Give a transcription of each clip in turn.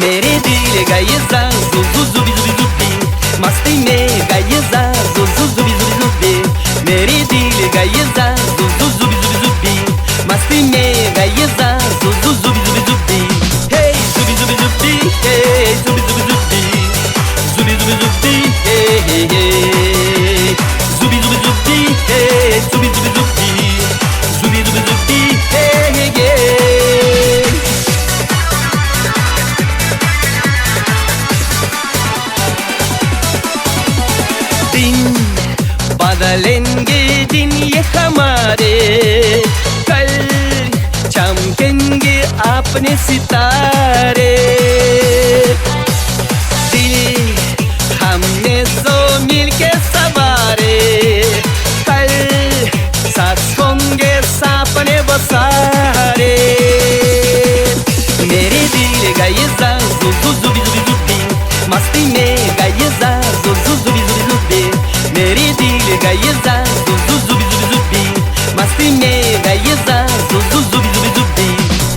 मेरे दिल का ये जाजू जू जुबी जुबी जुबी, मस्ती में का ये जाजू जू जुबी जुबी जुबी, मेरे दिल का ये जाजू जू जुबी जुबी जुबी, मस्ती में का ये जाजू जू जुबी जुबी जुबी, हे जुबी जुबी जुबी, हे जुबी जुबी जुबी, जुबी जुबी जुबी, हे हे हे, जुबी जुबी जुबी, हे जुबी जुबी जुबी, जुबी जुबी जुबी, हे हे हे। दिन बदलेंगे दिन ये हमारे, कल चमकेंगे अपने सितारे, दिल हमने सो मिलके सवारे, कल साथ होंगे सपने बसारे, मेरे दिल का ये जाजू जू जुबी जुबी जुबी, मस्ती में का ये जाजू जू जुबी जुबी जुबी, मेरे दिल का ये जाजू जू जुबी जुबी जुबी, मस्ती में का ये जाजू जू जुबी जुबी जुबी,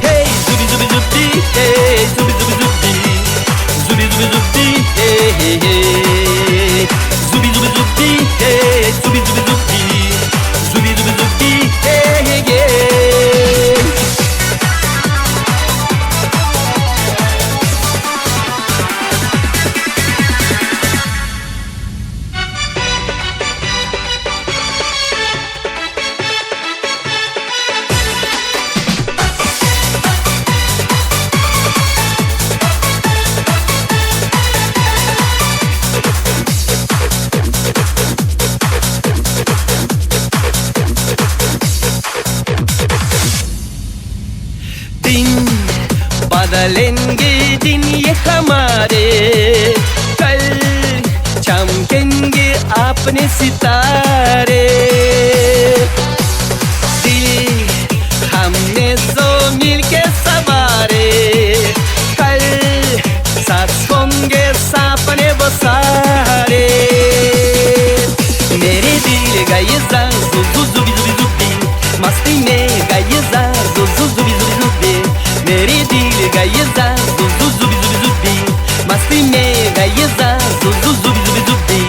हे जुबी जुबी जुबी, हे जुबी जुबी जुबी, जुबी जुबी जुबी, हे हे हे, जुबी जुबी जुबी, हे जुबी जुबी जुबी, जुबी जुबी जुबी, हे हे हे। दिन बदलेंगे दिन ये हमारे, कल चमकेंगे अपने सितारे, दिल हमने सो मिलके सवारे, कल साथ होंगे सपने बसारे, मेरे दिल का ये जाजू जू जुबी जुबी जुबी, मस्ती में का ये जाजू जू जुबी जुबी जुबी, मेरे दिल का ये जाजू जू जुबी जुबी जुबी, मस्ती में का ये जाजू जू जुबी जुबी जुबी,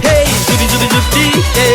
हे जुबी जुबी जुबी, हे